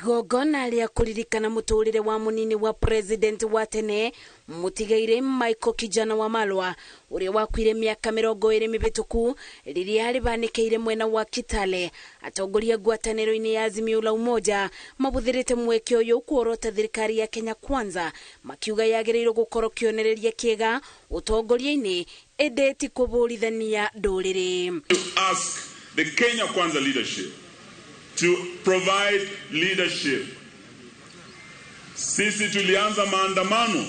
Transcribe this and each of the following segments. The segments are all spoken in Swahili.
Igongona rĩa kũririkana mũtũrĩre wa mũnini wa president wa tene mũtigaire Michael Kijana Wamalwa ũrĩa wakuire mĩaka 20 mĩhĩtũku rĩrĩa rĩbanĩkĩire mwena wa Kitale. Atongoria ngwatanĩro-inĩ ya Azimio la Umoja mabũthĩrĩte mweke ũyũ kuorota thirikari ya Kenya Kwanza, makiuga yagĩrĩirwo gũkorwo kĩonereria kĩega ũtongoria-inĩ ĩndĩ ti kũbũrithania ndũrĩrĩ. To ask the Kenya Kwanza leadership to provide leadership. Sisi tulianza maandamano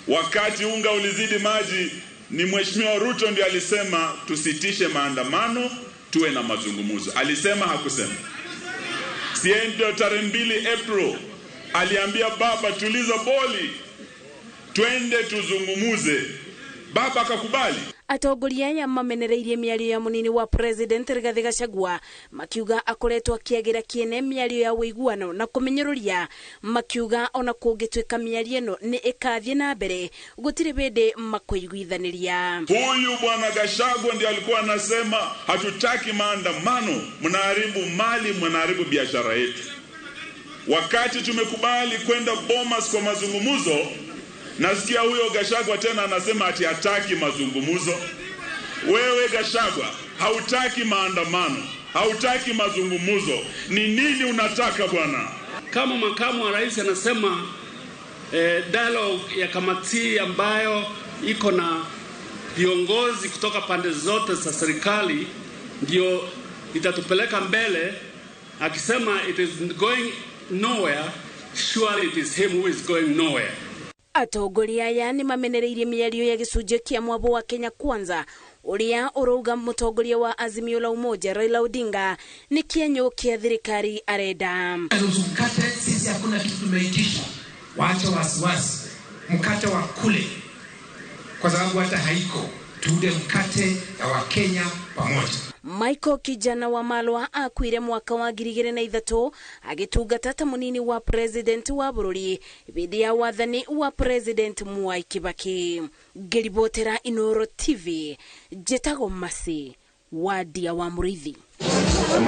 wakati unga ulizidi maji. Ni Mheshimiwa Ruto ndiye alisema tusitishe maandamano, tuwe na mazungumzo. Alisema hakusema? Si ndio tarehe 2 April aliambia baba, tuliza boli, twende tuzungumuze. Baba akakubali. Atongoria aya mamenereirie mĩario ya mũnini wa president Rigathi Gachagua, makiuga akoretwo akĩagĩra kĩene mĩario ya ũiguano na kũmenyũrũria, makiuga ona kũngĩtuĩka mĩario ĩno nĩ ĩkathiĩ na mbere gũtirĩ hĩndĩ makũiguithanĩria. Huyu bwana Gachagua ndiye alikuwa anasema hatutaki maandamano, mnaharibu mali, mnaharibu biashara yetu. Wakati tumekubali kwenda Bomas kwa mazungumzo, nasikia huyo Gachagua tena anasema ati hataki mazungumzo. Wewe Gachagua, hautaki maandamano, hautaki mazungumzo. Ni nini unataka bwana? Kama makamu wa rais anasema dialogue ya kamati ambayo iko na viongozi kutoka pande zote za serikali ndio itatupeleka mbele, akisema it is going nowhere, surely it is him who is going nowhere. Atongoria aya nĩ mamenereirie mĩario ya gĩcunjĩ kĩa mwabo wa Kenya Kwanza ũrĩa ũrauga mũtongoria wa Azimio la Umoja Raila Odinga nĩ kĩenyũ kĩa thirikari arenda. Nusu mkate, sisi hakuna kitu tumeitisha, waache wasiwasi, mkate wa kule kwa sababu hata haiko, tuude mkate ya Wakenya pamoja. Michael Kijana Wamalwa akuire mwaka wa 2003 agĩtungata ta mũnini wa president wa bũrũri hĩndĩ ya wathani wa president Mwai Kibaki. Ngĩribotera Inooro TV, njĩtagwo Mercy Wadia wa Mũrĩithi.